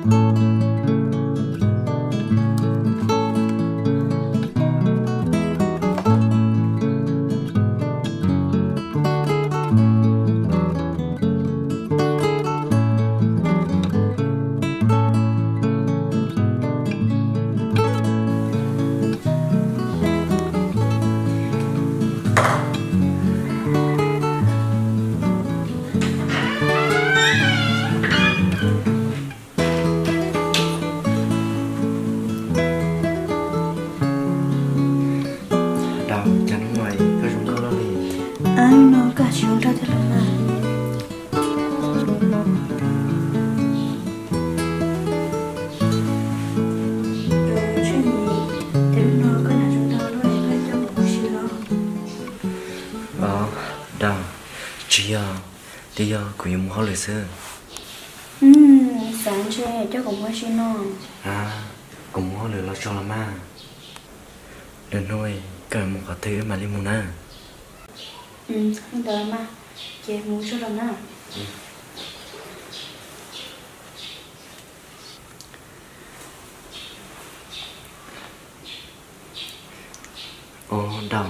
Dau, cas hnub no koj zoo nkauj luaj li. Hnub no koj tsis zoo nkauj thiab los mas. Tshuaj Yim, cas hnub no koj hnav zoo nkauj luaj li, koj coj kuv mus ua si los? Dau, tsis yog, twb yog kuv yuav mus hauj lwm xwb. Xav ntshe coj kuv mus ua si no. Kuv mus hauj lwm los tso los mas. Lwm hnub koj mus qhov twg wb mam li mus na. Li ntawd mas, ces mus tso los na. Ua, Dau,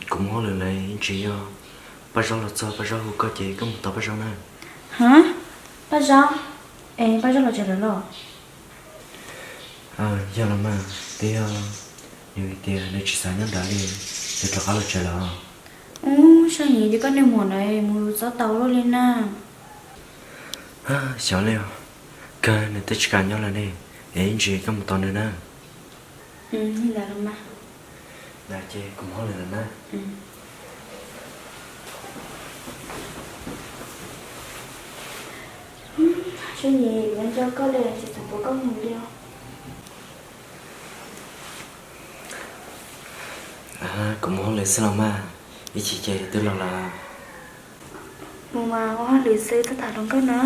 kuv mus hauj lwm lawm, tsis yog Paj Zaub los txog, Paj Zaub hu koj ces koj mus tos Paj Zaub na. Ha, Paj Zaub? Es Paj Zaub los tsev lawm los? Yog los mas, twb yog nws hais tias nws tsis xav nyob nrad li, nws rov qab los tsev lawm. Ub, Tshuaj Yim, ces koj niag muam ntawd mus txog tau luaj li na. Xyov li os, kawg nws twb tsis kam nyob lawm ne, es ib ntsis koj mus tos nws na. Li ntawd los mas. Ces kuv mus hauj lwm lawm na. Tshuaj Yim, kuv nco koj li, tsis xav pub koj mus li os. Kuv mus hauj lwm xwb los mas, ib chim ces twb los lawm. Mus mas ua hauj lwm xwb, txhob tham hluas nkauj na.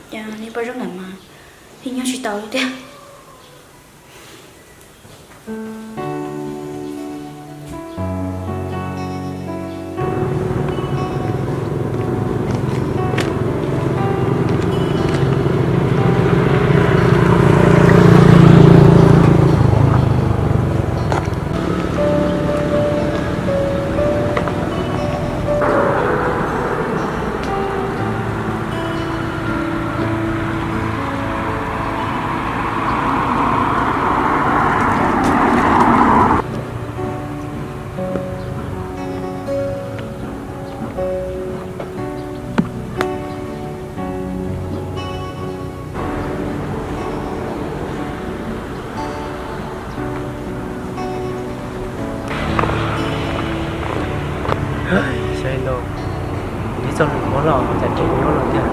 Cas niag Paj Zaub ntawd mas yeej nyob tsis tau li thiab. Saib no, ib txoj lus muab los cas tseem nyob no thiab.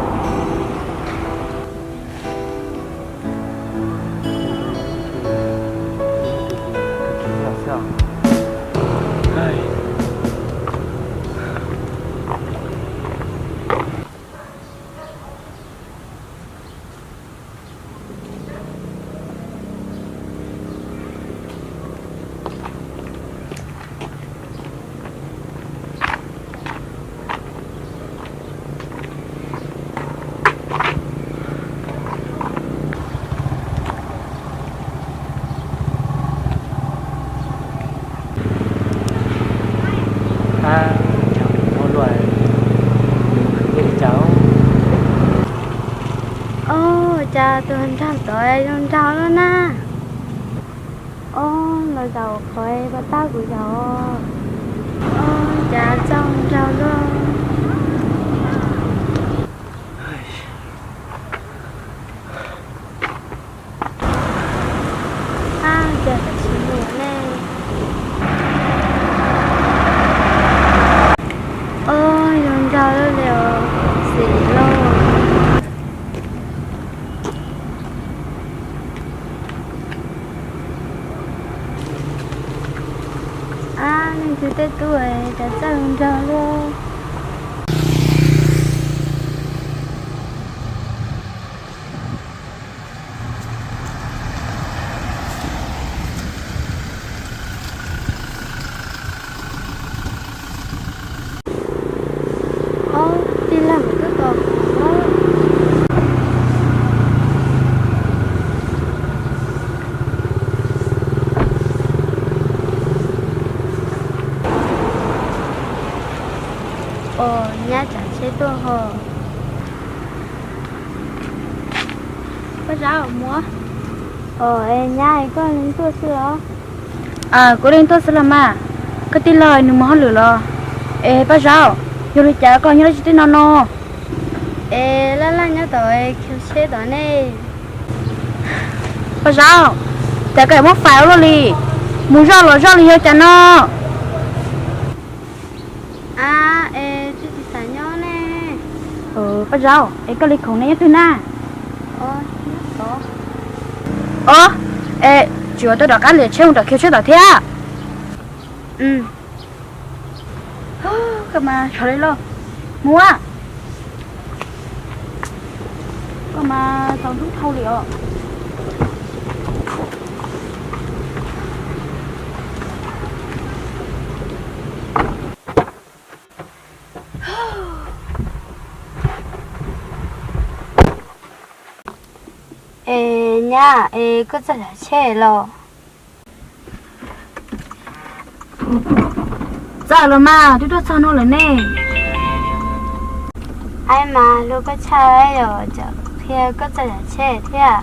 Ab, cas mus muab luaj, nws khwv li cas? Ob, cas tus nraug tod zoo nraug luaj na. Ob, los zaum qhov pas tag kuv zaum. Ob, cas txaus nraug luaj. Ab, cas tsis mus ne. Ob, zoo nraug luaj li os, xis lauj. Ab, leej twg tej tub, cas txawj nrog luaj. Nyab tsav tsheb tuaj ho. Paj Zaub, mus. Os, es nyab, koj leej tuaj xwb los? Kuv leej tuaj xwb los mas. Koj tij laug nws mus hauj lwm los? Es Paj Zaub, yog li cas koj nyob dab tsi tej no no? Es Laj Laj nyob tom khiv tsheb tom ne. Paj Zaub, cas koj yuav muab fais ua luaj li? Mus zoj los zoj li yog cas no? A, es tsis xav nyob ne. Paj Zaub, es koj li khoom ne nyob twg na? Os, es tsis ua tau rov qab liam tsheb mus tom khiv tsheb tom thiab? Koj mas txhob li lauj. Mus a. Koj mas txaus ntub dhau li os. Es nyab, es koj txawj tsav tsheb los? Txawj los mas, twb tuaj txog no lawm ne. Aib mas hlub koj tshaj yom, cov qhia koj txawj tsav tsheb thiab.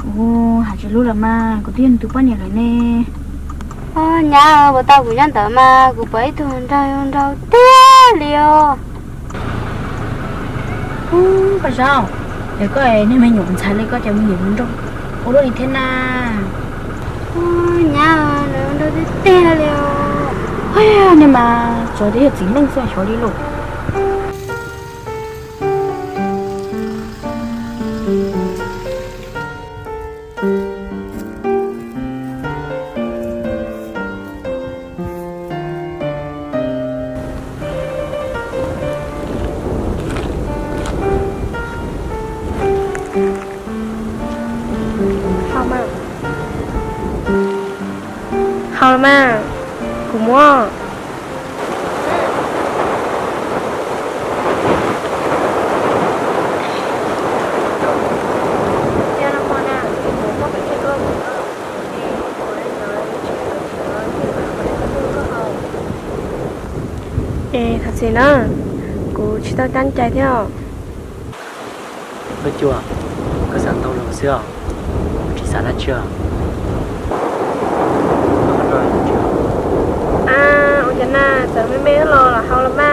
Kuv hais tsis hlub lawm mas, kuv twb yog nws tus poj niam lawm ne. Nyab, puas tau kuv nyob ntawd mas kuv pom ib tug nraug nraug tiag li os. Paj Zaub, yog koj niag me nyuam ntxhais li koj cas mus nyiam tus nraug ua luaj li thiab na? Nyab, nws nraug tiag tiag li os. Niag mas tsov twb yog txiv neej xwb xyov li lauj. Haus los mas, kuv muab. Es thov txim na, kuv tsis tau cab cai thiab os. Koj xav tau los xwb os, tsis xav dab tsi os. A, ua cas na, txawm me me los los haus los mas.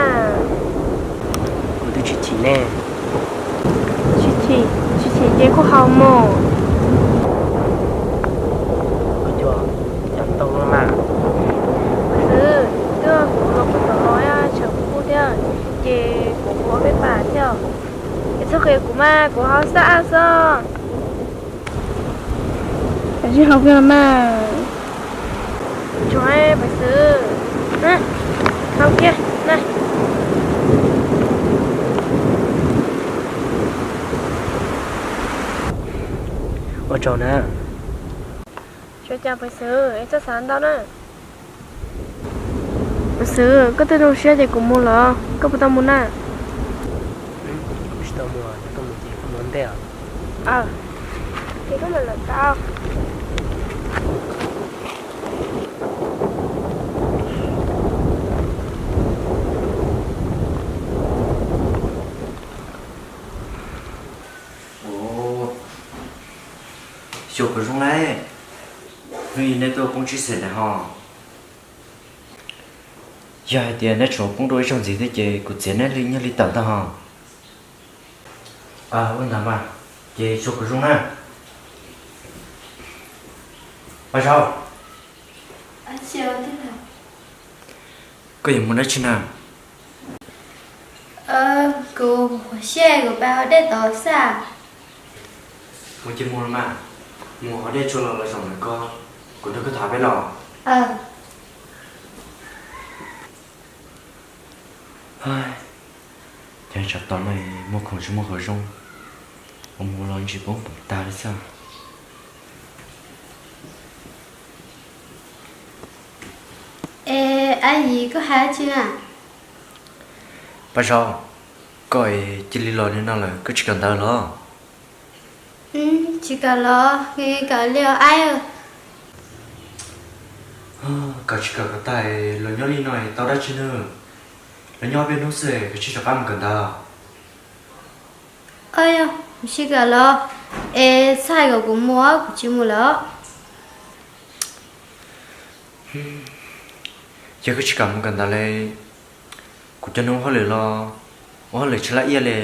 Kuv twb tsis chim ne. Tsis chim, tsis chim ces kuj haus mas. Xwb, twb kuv los kuv tom no tshav kub kub thiab, ces kuv ua peb pas thiab. Es txhob qhia kuv mas, kuv haus xab ab xwb. Tsis haus kiag los mas. Tsuav pes xwb, haus kiag na. Ua tsaug na. Tsuav cas pes xwb, es txhob xav ntau na. Pes xwb, koj twb zoo siab ces kuv mus los, koj puas tau mus na? Kuv tsis tau mus, yog koj mus ces koj mus ua ntej os. Ces koj mam lawm tau. Xyuas puas zoo lauj? Hnub i nej tuaj poob tsib xees lawm ho. Yog hais tias neb tsum poob dua ib zaug ntxiv thiab ces kuv txiav neb li nyiaj li tawm tag ho. Ua ntawd mas, ces xyuas puas zoo na. Paj Zaub, koj yuav mus dab tsi na? Kuv mus ua si, kuv pab haus dej tod xwb. Mus ces mus los mas, mus haus dej tsuag los los zaum ntawm ko, kuv nrog koj tham peb los. Ces tsam tom no muaj khoom tsis muaj qhov zoo, ua mus los ntsis poob poom tag li xwb. Es Ab Yim, koj hais dab tsi na? Paj Zaub, koj cia li los li no lawm koj tsis kawm ntawv los? Tsis kawm los, kawm li os Ab. Koj tsis kawm kom tag los nyob li no tau dab tsi nws? Nyob peb hnub xwb koj tsis rov qab mus kawm ntawv? Yog, kuv tsis kam los, es txhob hais kom kuv mus, kuv tsis mus lawm. Yog koj tsis kam mus kawm ntawv li, kuv coj hnub ua hauj lwm los, ua hauj lwm tsis laj iab li,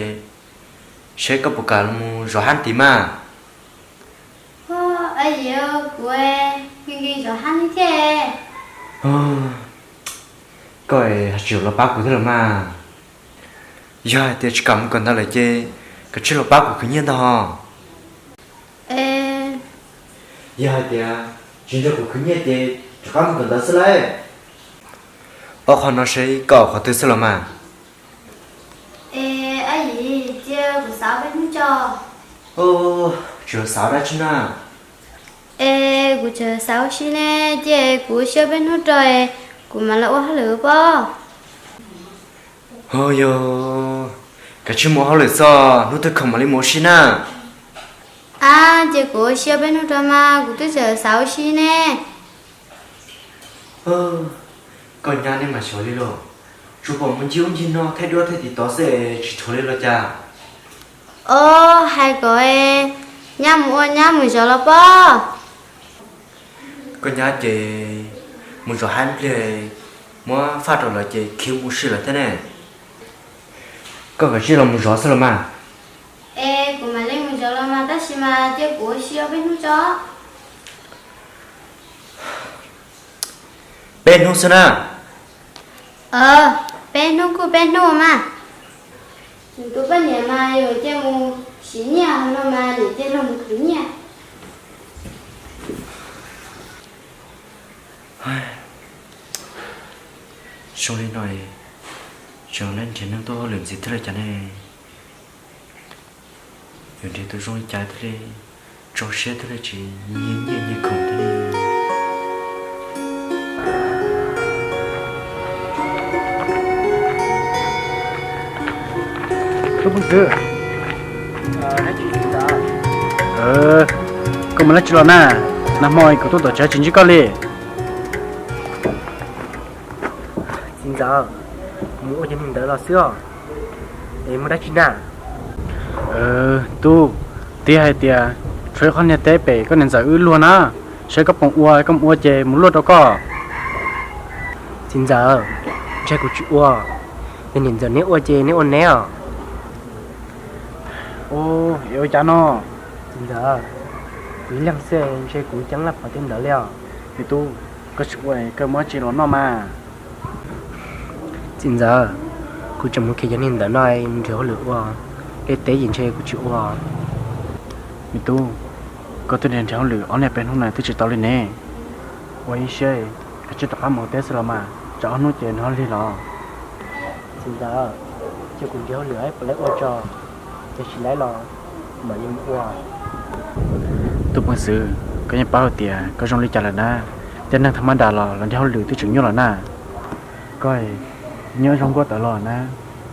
seb koj puas kam los mus zov hab tid mas. Kuv nkees nkees zov hab thiab. Koj tsis los pab kuv thiab los mas. Yog hais tias tsis kam mus kawm ntawv lawm ces koj tsis los pab kuv khwv nyiaj ntag hos. Yog hais tias tsis nrog kuv khwv nyiaj ces rov qab mus kawm ntawv xwb lauj. Ob qho no seb koj qhov twg xwb los mas. Cia kuv xav peb hnub tso. Tsis xav dab tsi na. Es kuv tseem xav ua si ne, ces kuv ua si peb hnub tso, kuv mam li ua hauj lwm pob. Ho yog, koj tsis mus hauj lwm txog hnub twg koj mam li mus ua si na. Ab, ces kuv ua si peb hnub tso mas kuv twb tseem xav ua si ne. Koj nyab neb mas xyov li los, tsuas pom mus ncig ub ncig no thaij duab thaij TikTok xwb tsis rhuav li los cas. Os, hais kom nyab mus ua nyab mus zov los pob. Koj nyab ces mus zov hab pliag, muab faj rau lawm ces khiav mus ua si lawm thiab ne. Koj kav tsij los mus zov xwb los mas. Es kuv mam li mus zov los mas, tab sis mas cia kuv ua si peb hnub tso. Peb hnub xwb na. Peb hnub kuj peb hnub mas. Tus poj niam mas yuav cia mus siv nyiaj no mas niam cia luag mus khwv nyiaj. Zoo li no, tseem nrhiav neeg tuaj hauj lwm ntxiv thiab li cas ne? Yuav nrhiav tus zoo li cas thiaj li tso siab thiaj li tsis nyiag nyiaj nyiag khoom thiab li. Tub Phooj Xwb, koj mus dab tsi los na? Nag hmo kuv tuaj tom tsev tsis ntsib koj li. Txiv ntxawm, mus ua cov niag ntawd los xwb os. Es muaj dab tsi na? Tub, twb hais tias tshuav ib qho niag teb pem koj niam ntxawm wb luag na, saib koj puas ua, koj mus ua ces mus luaj rau koj. Txiv ntxawm, ntshai kuv tsis ua, yog niam ntxawm neb ua ces neb ua neb os. Es ua cas no? Txiv ntxawm, kuv ib leeg xwb ntshe kuv ceeb laj pov tej ntawd li os. Me tub, koj tsis ua koj muab tsis los noj mas. Txiv ntxawm, kuv tseem mus khiav cov niag ntawd no mus nrhiav hauj lwm ua, dej teb ces ntshe kuv tsis ua. Me tub, koj twb nrhiav nrhiav hauj lwm ob niaj peb hnub na twb tsis tau li ne. Ua ib siab, koj tsis rov qab mus ua teb xwb los mas, tsam ob hnub ces nws ho lig los. Txiv ntxawm, cia kuv nrhiav hauj lwm puas laib ua tso, yog tsis laib los mam li mus ua. Tub Phooj Xwb, koj yeej paub hais tias koj zoo li cas lawm na, tej neeg tha mab das los los nrhiav hauj lwm twb tseem nyuaj los na. Koj nyob zoo nkuaj tawv los na,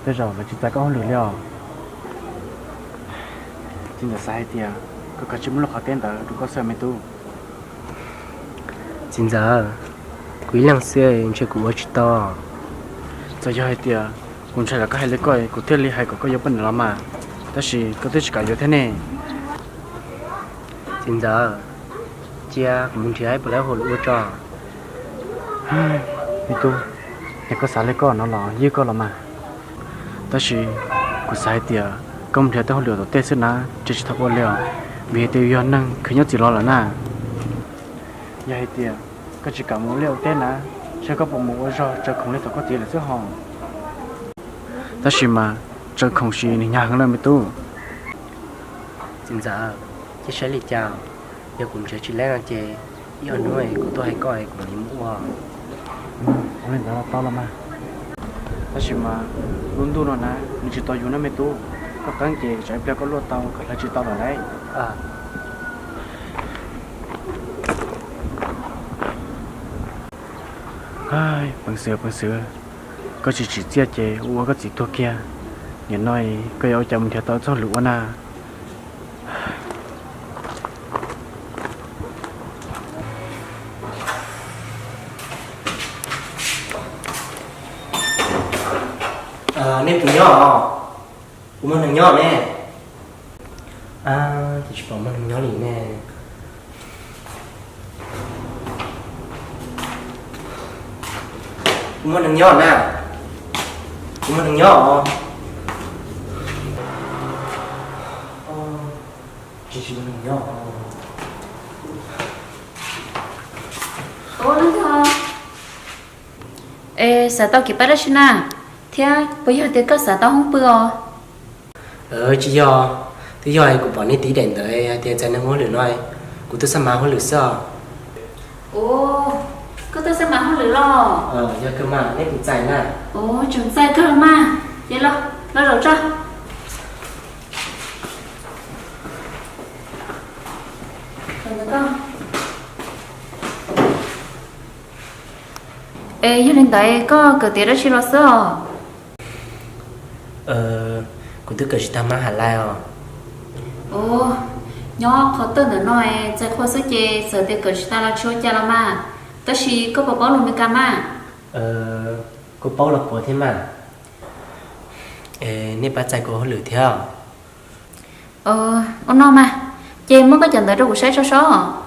tej zaum lawv tsis txais koj hauj lwm li os. Txiv ntxawm xav hais tias koj kav tsij muab lub qhov teb ntawd rau koj xwb me tub. Txiv ntxawm, kuv ib leeg xwb ntshe kuv ua tsis tau. Txawm yog hais tias kuv ntshai los koj hais li koj kuv thiaj li hais kom koj yuav poj niam los mas, tab sis koj twb tsis kam yuav thiab ne. Txiv ntxawm, cia kuv mus nrhiav ib puas laib hauj lwm ua tso. Me tub, yog koj xav li koj no los ywj koj los mas. Tab sis kuv xav hais tias koj mus nrhiav tej hauj lwm tom tej xwb na, ntshe tsis tau ua li os, vim hais tias yog neeg khwv nyob txim los lawm na. Yog hais tias koj tsis kam mus ua liaj ua teb na, saib koj puas mus ua zog tsaws khoom li thaum koj txiv lawm xwb hos. Tab sis mas tsaws khoom ces nws hnyav heev na me tub. Txiv ntxawm, cia saib li cas, yog kuv nrhiav tsis laib no ces ib ob hnub kuv tuaj hais koj kuv mam li mus ua. Ua li ntawd los tau los mas. Tab sis mas lub ntuj no na nws tsis tau yus na me tub, koj qeeb ces tsam ib pliag koj luaj tau kom hlawv tsis tau lawm lauj. Peev xwm, peev xwm, koj tsis tsim txiaj ces ua ua koj txiv tuag kiag. Nim no koj yuav ua cas mus nrhiav tau txoj hauj lwm ua na? Nej puas nyob? Kuv muaj neeg nyob ne. Ces tsis pom muaj neeg nyob li ne. Kuv muaj neeg nyob na. Kuv muaj neeg nyob os. Tsis muaj neeg nyob. Es xav tau kev pab dab tsi na? Thiab puas yog tias koj xav tau hoob pw os? Tsis yog, twb yog kuv pom nej tiv daim ntawd hais tias txais neeg ua hauj lwm no, kuv tuaj xab mav hauj lwm xwb os. Koj tuaj xab mav hauj lwm los? Yog kawg mas, nej puas txais na? Tseem txais kawg mas, ces los, los zaum tso. Es yog li ntawd koj kawm tiav dab tsi los xwb os? Kuv twb kawm tsis tag mas hais lais os. Nyob qhov twg ntawm no txais qhua xwb ces txawm tias kawm tsis tag los tsis ua cas los mas, tab sis koj puas paub lus Meskas mas? Kuv paub los puav thiab mas. Nej pab txais kuv hauj lwm thiab. Ua no mas, ces muab koj cov ntawv rau kuv saib tso sob.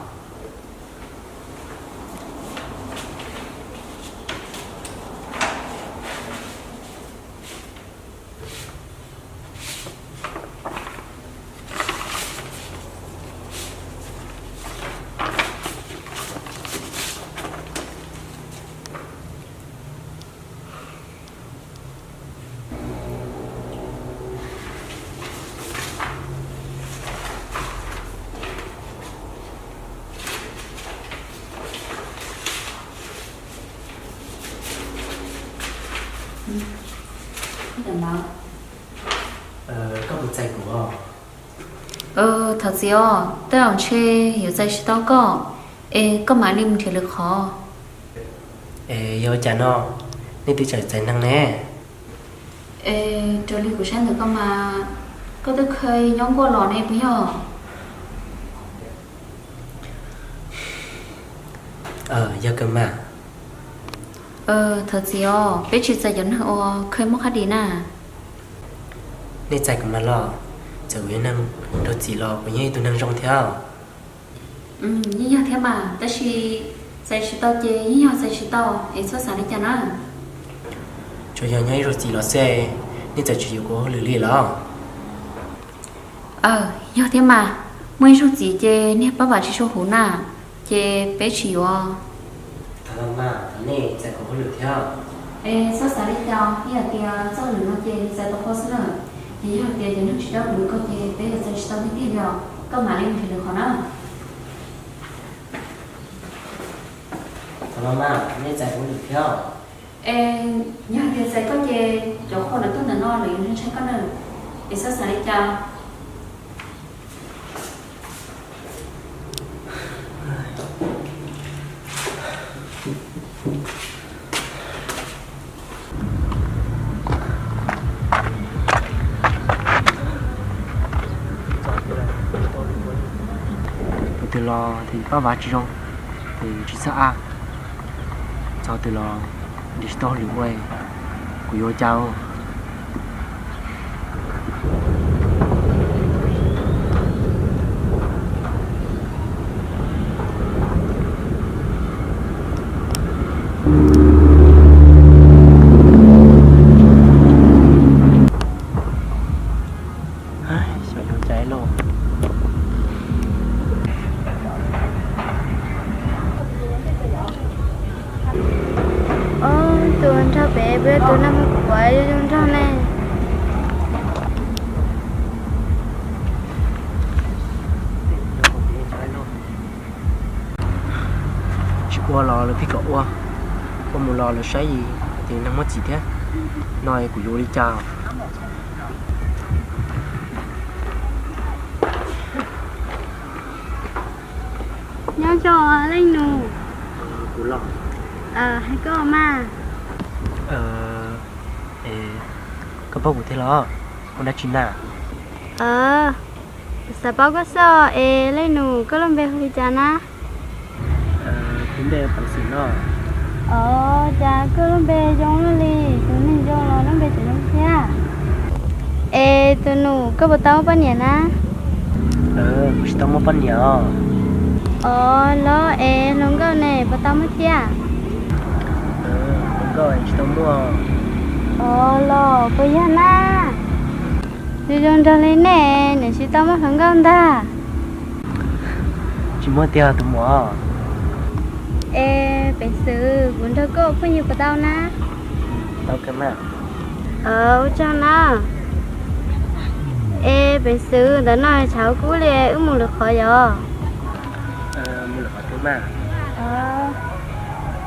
Koj puas txais kuv? Thov txim os, tej zaum ntshe yuav txais tsis tau koj, es koj mam li mus nrhiav lwm qhov. Es yog ua cas no, nej twb tseem txais neeg ne? Es raws li kuv saib ntawm koj mas, koj twb kha nyob nkuaj los ne puas yog? Yog kawg mas. Thov txim os, peb tsis txais cov neeg uas kha muaj qab dis na. Nej txais kuv mas los, txawm kuv yog neeg raug txim los kuv yeej yog ib tug neeg zoo thiab. Yeej yog thiab mas, tab sis txais tsis tau ces yeej yog txais tsis tau, es txhob xav li cas na. Tsuas yog nyob ib zaug txim los xwb, nej txawm tsis yuav kuv hauj lwm li los? Yog thiab mas, muaj ib zaug txim ces niag pab vam tsis tshua huv na, ces peb tsis yuav. Txhob xav li cas, ib yam tias txoj hauj lwm no ces nws txais tau qhua xwb na, ces yog hais tias cov neeg tsis dawb huv li koj ces peb yuav txais tsis tau tiag tiag li os, koj mam li mus nrhiav lwm qhov na. Txhob xav li cas, nej txais kuv hauj lwm thiab. Es yog tias txais koj ces cov qhua ntawm tuaj ntawm no lawv yuav ntshai koj na, es txhob xav li cas. Thaum twg los tes pab vam tsis zoo, tes tsis txhob ab. Txog twg los nrhiav tsis tau hauj lwm ua, kuv yuav ua cas? Xyov yuav ua cas lauj. Ob tug nrog pem, peb tus nag hmo kuav zoo nraug ne. Tsis ua los lawv pheej kom ua, ua mus los lawv saib hais tias neeg muaj txim thiab, no kuv yuav ua li cas? Nyob zoo leej nus. Hais koj mas. Koj paub kuv thiab los? Ua dab tsi na? Xav paub koj xwb es leej nus, koj lub npe hu li cas na? Kuv npe Peev Xwm no. Os, cas koj lub npe zoo luaj li, tus neeg zoo los lub npe tseem zoo thiab. Es tus nus, koj puas tau muaj poj niam na? Kuv tsis tau muaj poj niam os. Os, los es hluas nkauj ne puas tau muaj thiab? Hluas nkauj tsis tau muaj. Os, los puas yog na? Zoo zoo nraug li nej, nws tsis tau muaj hluas nkauj ntag. Tsis muaj tiag tus muam. Es Peev Xwm, kuv nrog koj ua phooj ywg puas tau na? Tau kawg mas. Ua tsaug na. Es Peev Xwm, ntawm no tshav kub li, wb mus lwm qhov yom? Mus lwm qhov twg mas?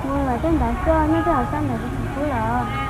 Mus lawm tej ntawd xwb, nyob tej hauv xab ntawd tshav kub lawm.